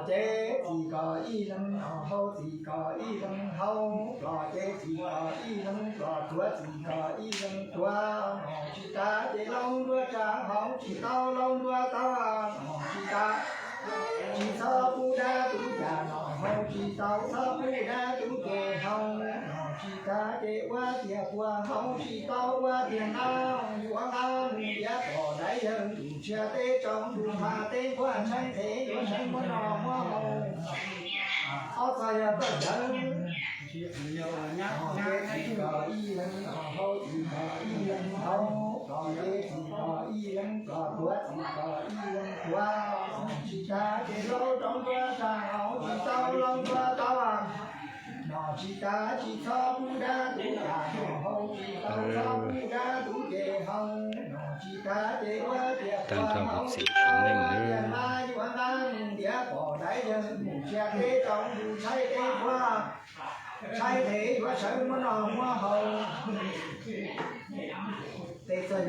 Ces txim kom ib leeg noj, hau txim kom ib leeg hau, plom ces txim kom ib leeg plom, tuav txim kom ib leeg tuav, noj tsis tas ces laub nruab tsav, hau tsis tau laub nruab taub, noj tsis tas tsis txhob pub dab tub cas noj, hau tsis tau txhob pub dab tub ces hau, noj tsis tas ces ua tiag puas, hau tsis tau ua tiag nqaj, yuav nqaj mus tiav pom daiv yawg tus tshiab teb tsoom tus nqaj teb nquag, tshaib nqhis yuav tshaib muab noj muab haus. Ob txog yog txoj cawv, noj ces txim kom ib leeg noj, hau txim kom ib leeg hau, plom ces txim kom ib leeg plom, tuav txim kom ib leeg tuav, noj tsis tas ces laub rau nruab tsav, hau tsis tau laub nruab taub, noj tsis tas tsis txhob pub dab tub cas noj, hau tsis tau txhob pub dab tub ces hau, noj tsis tas ces ua tiag puas, hau tsis tau ua tiag nqaj, yuav nqaj mus tiav pom daiv yawg tus tshiab teb tsoom tus tshaib teb nquag, tshaib nqhis yuav tshaib muab noj muab haus. Tej txog yog pom kab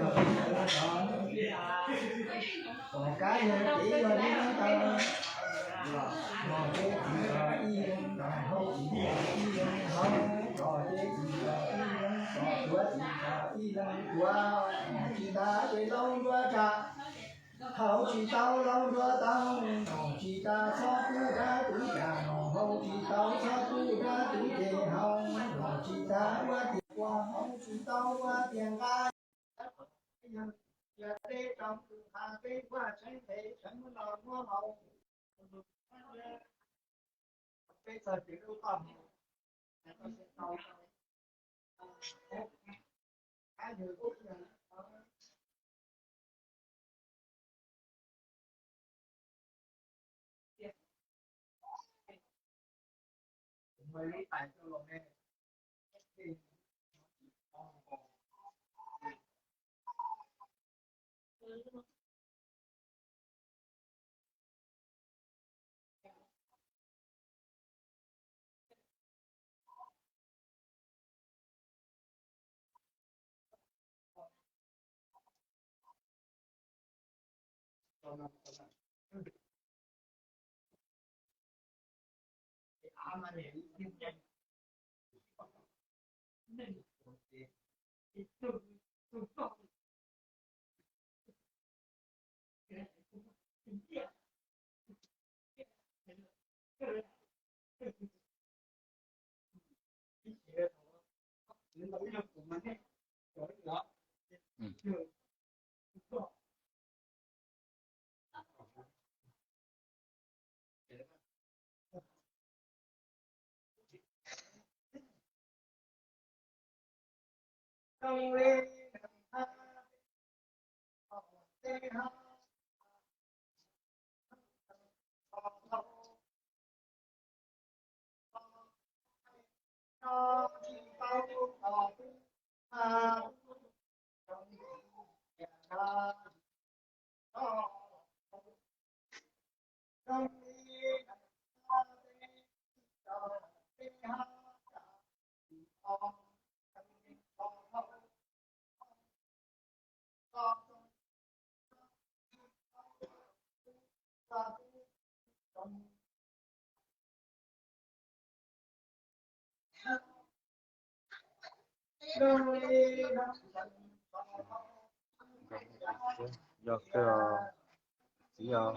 yawg kev yog li no tau, noj ces txim kom ib leeg noj, hau txim kom ib leeg hau, plom ces txim kom ib leeg plom, tuav txim kom ib leeg tuav, noj tsis tas ces laub nruab tsav, hau tsis tau laub nruab taub, noj tsis tas txhob pub dab tub cas noj, hau tsis tau txhob pub dab tub ces hau, noj tsis tas ua tiag puas, hau tsis tau ua tiag nqaj, yawg teb tsoom tus nqaj teb nquag, tshaib nqhis tshaib muab noj muab haus. Peb txog ces lub toj Yog kawg, txiv yog.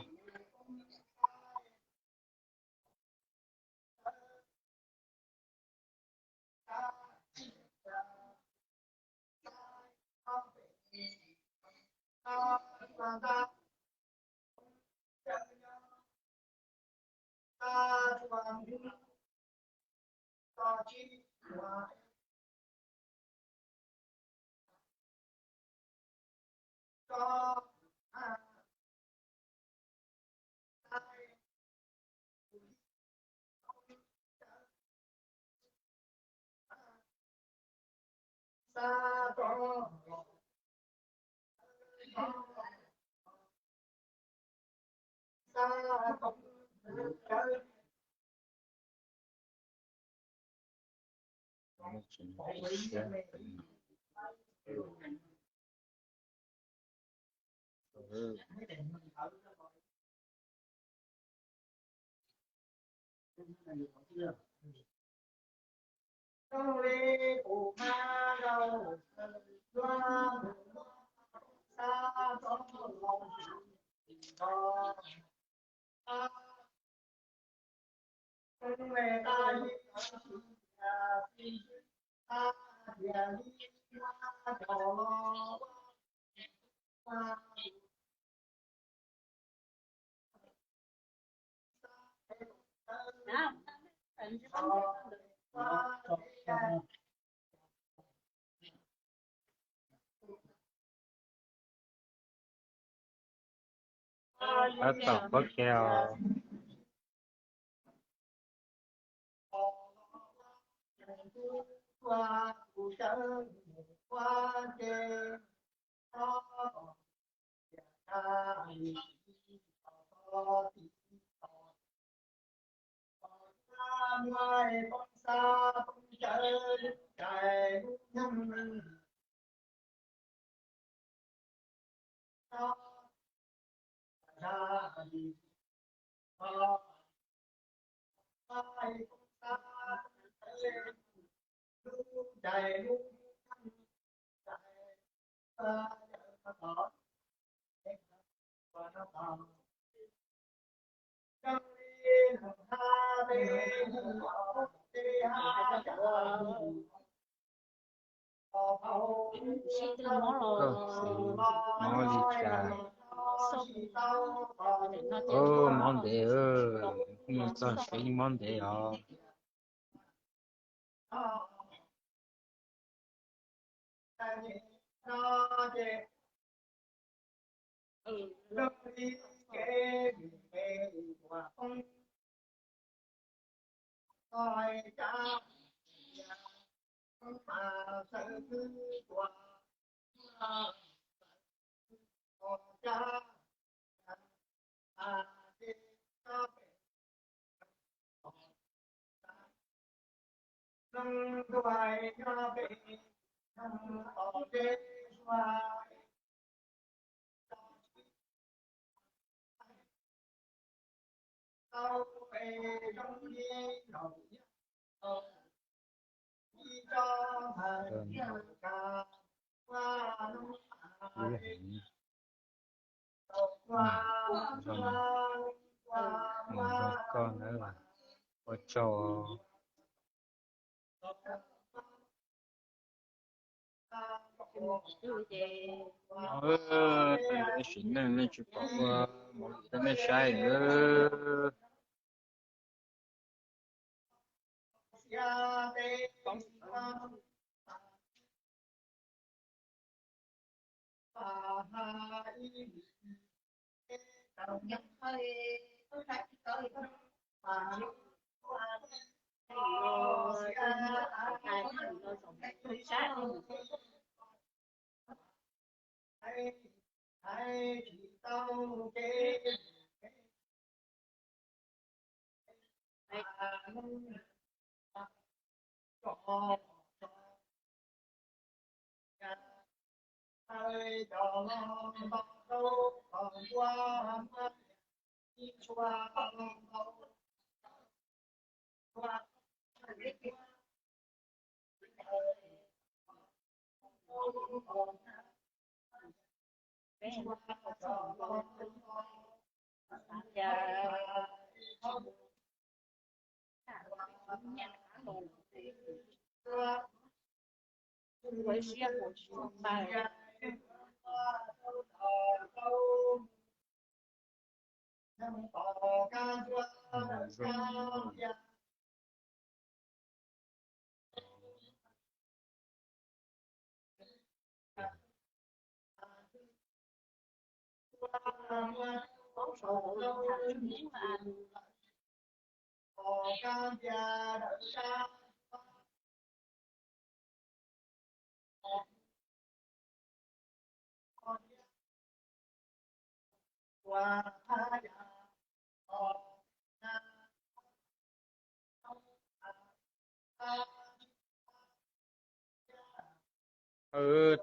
Tab tom pab kiag os. Mob li cas? Mob ntev, mus txog saud yeej mob ntev os. Zoo, zoo koj na, ua tsaug. Sim neej nej tsis pom ua movie rau nej saib.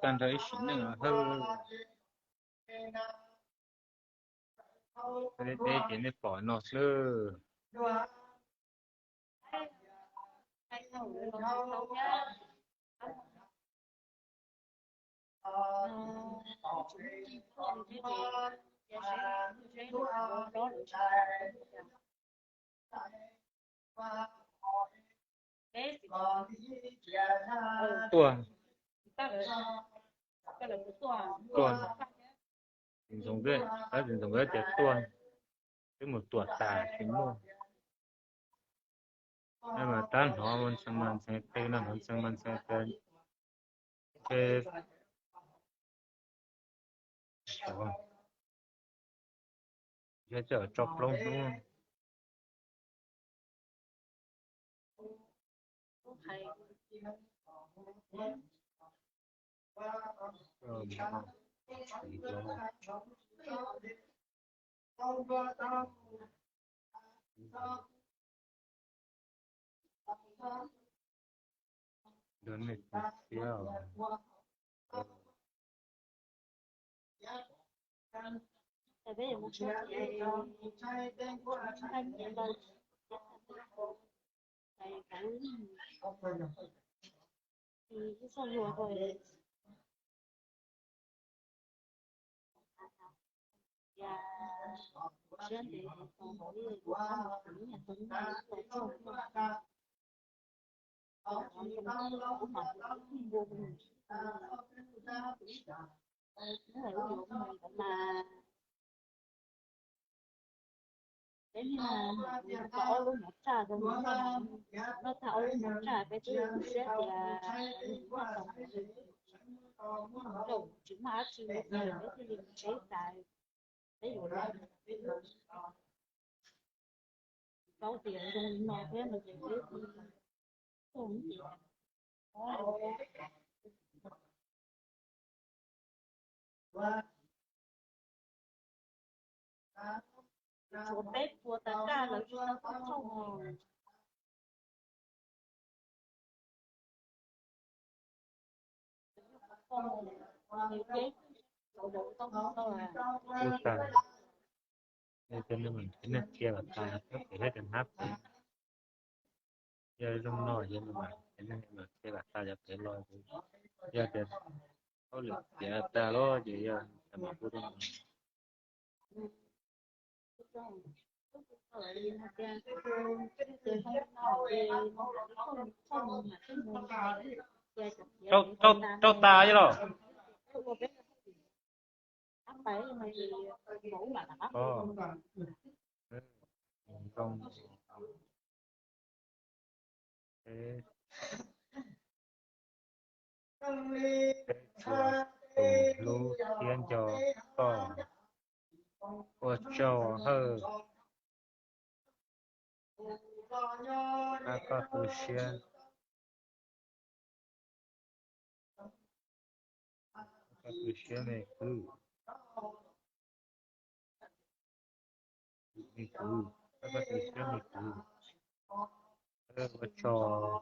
Tag nrho ib sim neej hawb. Deb deb ces nej pom no xwb. Tuaj. Tuaj. Txiv Ntxoov, tab Txiv Ntxoov tias tuaj, twb mus tuam tas tsis muaj. Mas tab hnov ntxhee mas ntxhee qw no, hnov ntxhee mas ntxhee qw. Ces tso plaub hnub. Peb niag tau ob lub mov raj rau noj, noj tag ob lub mov raj peb twb siab tias tsis muaj dab tsi peb thiaj li mus tsev tas. Peb yuav paub tias zoo li no thiab no ces peb tuaj mus ces tshuav peb puas tas kaj lawv tsis tau tuaj thauj. Ub tas, nej qhia kom tas, peb pem hnab pem. Yog zoo no ces nej qhia kom tas cov pem los, yog tias hauj lwm tiav tag los ces yog tas mam pub rau. Rau tas los? Peb tsuas tus hlub thiab nco koj, ua tsaug Hawj, koj tu siab, koj tu siab me kwv, me kwv, koj tu siab me kwv, ua tsaug.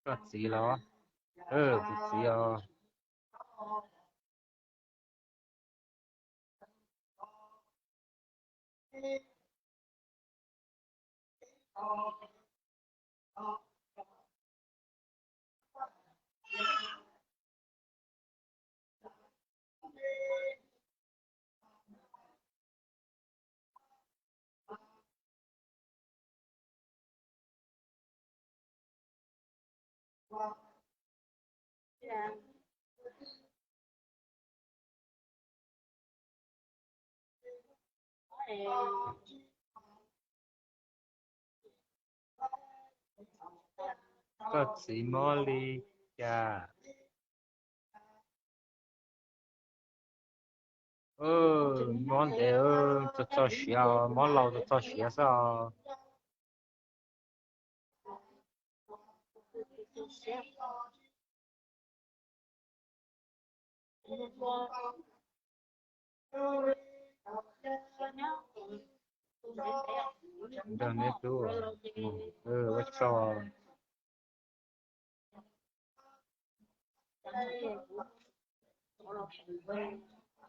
Koj txiv los? Kuv txiv os. Koj txiv mob li cas? Mob ntev, txog txog siav, mob laus txog txog siav xwb os. Nrog neb tub, ua tsaug.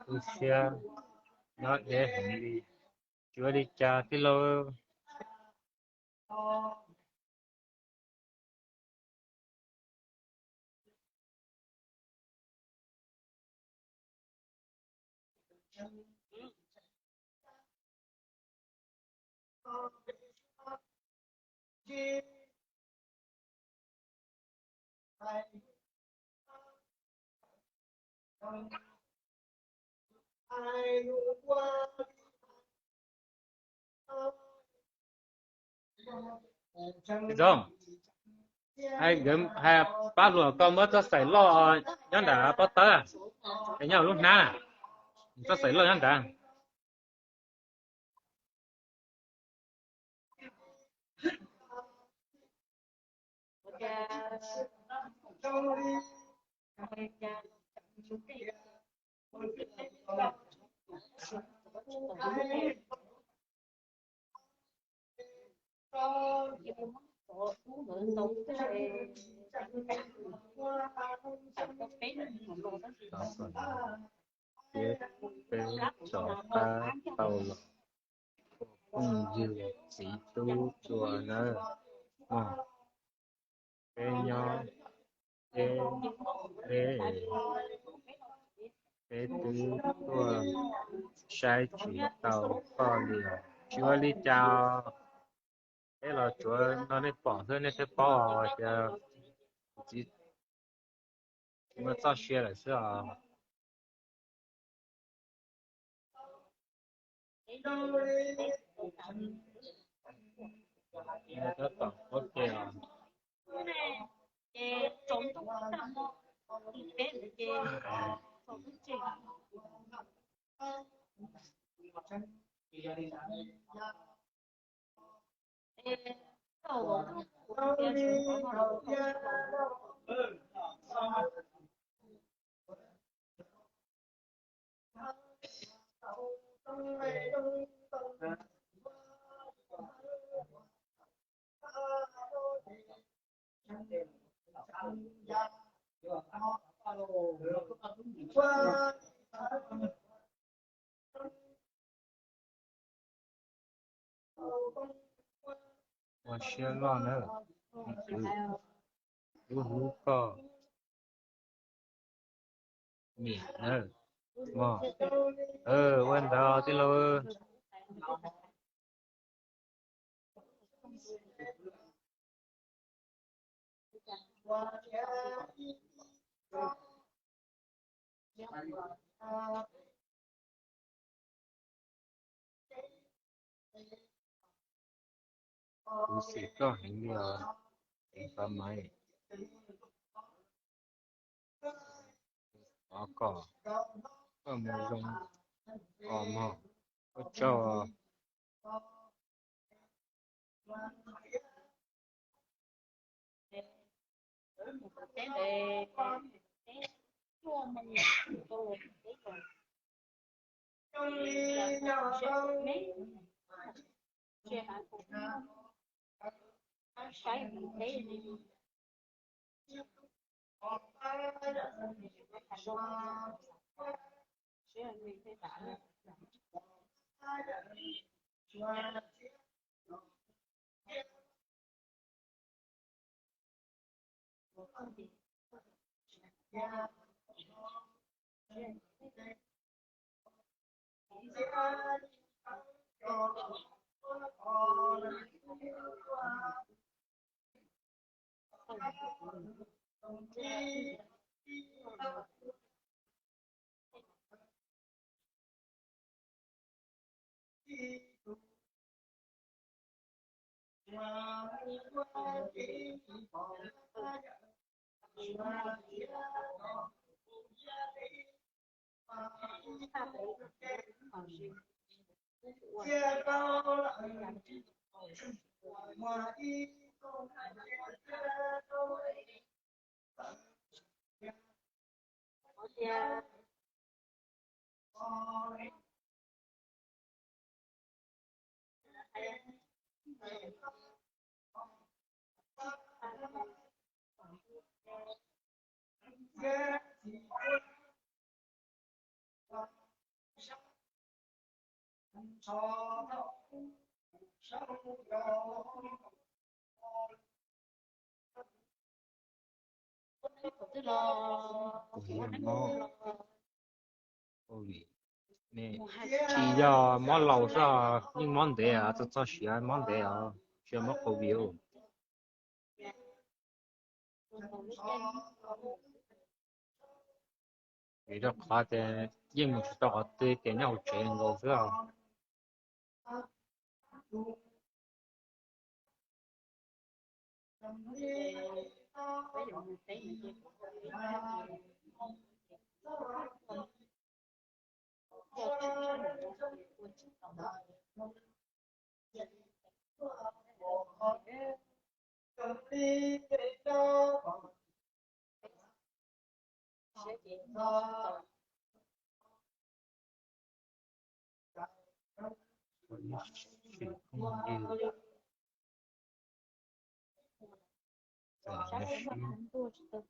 Tu siab nyob deb heev li, tsis ua li cas tij laug. Zoo, hais pab hluas koj muab txoj xaim loj nyob nram pob tawb, es nyob lub hnab, txoj xaim loj nyob nrad. Ces peb rov qab tau los ua phooj ywg txiv tub dua nawb. Peb nyob deb, peb twb tuaj saib tsis tau koj li. Tsis ua li cas, peb los tsuav nrog nej pom xwb nej thiaj paub tias txiv muaj txoj sia lawm xwb os. Tab tom ua ke os. Ua siab loj nawb, lub hlub koj niam nawb mog. Ua ntawd tij laug. Kuv xim koj heev li os, Pab Maiv. Thov kom koj mus zoo os mog, ua tsaug. Kuv mob covid, tsis yog mob laus xwb, yeej mob ntev, txog txog siav mob ntev os, tsis yog mob covid. Vim rau qhov tias yeej mus tsis tau qhov twg, ces nyob hauv tsev nkaus xwb os. Txawm yuav sib,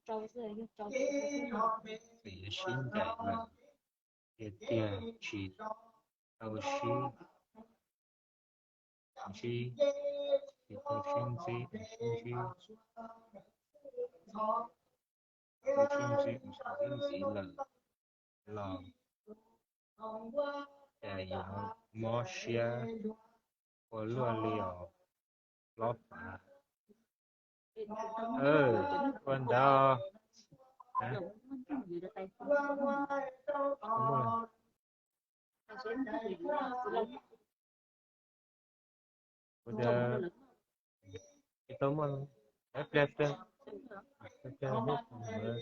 txawm yuav sib ncaim los tiag tiag tsis tau sib ntsib, tsis tau sib ntsib, sib ntsib, tau sib ntsib, sib ntxiv lawm los cas yuav mob siab ua luaj li os hlob Fav. Ua ntawd, ua ntawd, tsis tau muaj, pliag pliag, pliag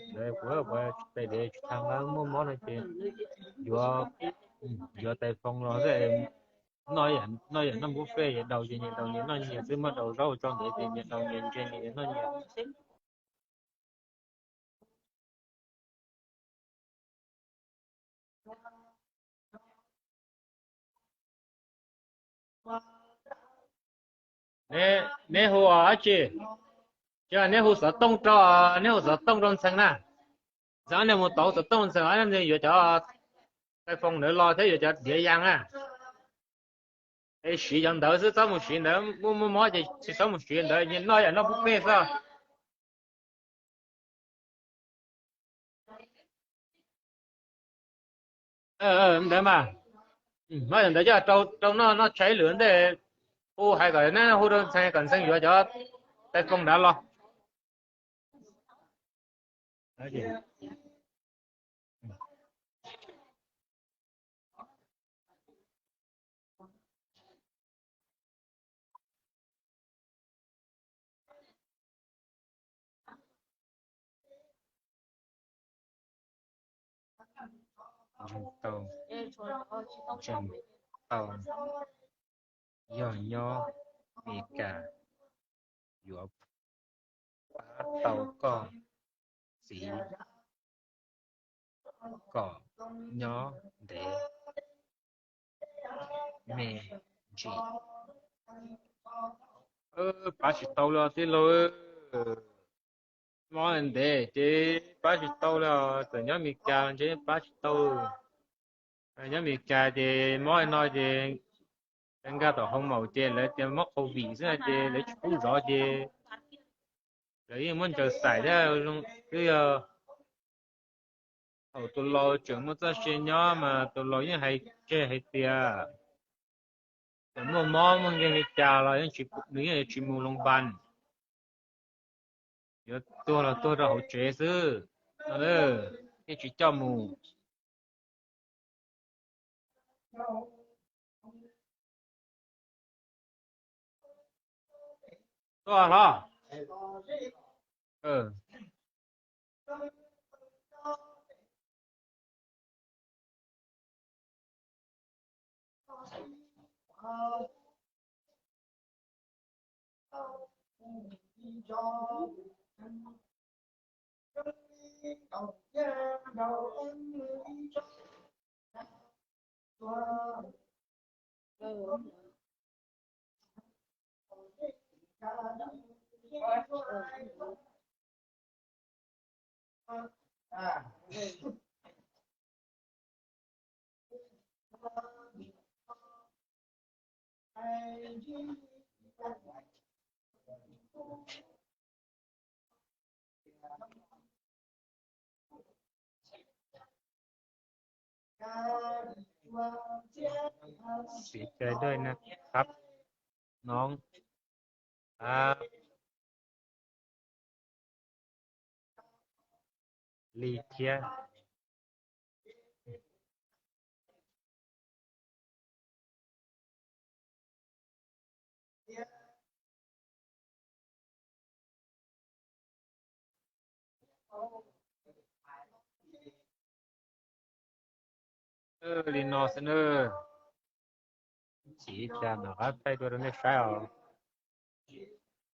pliag, kuv ua tais diav tsis tau muaj mob no ces yuav, yuav tais foo los xwb. Noj yam noj buffet, nyias daus ces nyias daus, nyias noj nyias xwb, muab daus zaub tso ntawd ces nyias daus nyias, nyias noj nyias. Neb hu dab tsi? Neb hu xov tooj rau, neb hu xov tooj rau Ntxhee na. Ntxhee ob niag mus tau xov tooj, Ntxhee ob niag yuav cov tais foo ntawd los thiab yuav cov diav yas na. Es siv cov ntawd xwb, txhob mus siv ntawd, muaj muaj mob ces tsis txhob mus siv ntawd, noj yam noj buffet xwb. Ntawd mas, noj yam ntawd coj rau noj, noj tshaib lwm ntej, hu hais kom neb hu rau Ntxhee kom Ntxhee yuav cov tais foo ntawd los. Tseem tau, tseem tau, yog nyob Mes Kas yuav pab tau koj txiv kom nyob ntev me ntsis. Pab tsis tau li tij laug, mob ntev ces pab tsis tau li os. Txawm nyob Mes Kas ntshe pab tsis tau. Nyob Mes Kas ces mob no ces nkag tom hoo maum ces lawv tias mob covid xwb no ces lawv tsis pub zov ces lawv yeej muab ntsaws xaim thiab. Twb yog thaum tus laus tseem muaj txoj sia nyob mas tus laus yeej hais tseg hais tias txawm muaj mob muaj nkeeg li cas los nws yeej tsis mus loos npas, yuav tuag los tuag rau hauv tsev xwb no, yeej tsis coj mus. Tuaj hlob. Thim cai dej na, khab, noov, khab, li thiab. Li no xwb na. Chim tas mam qab thaij dua rau nej saib os.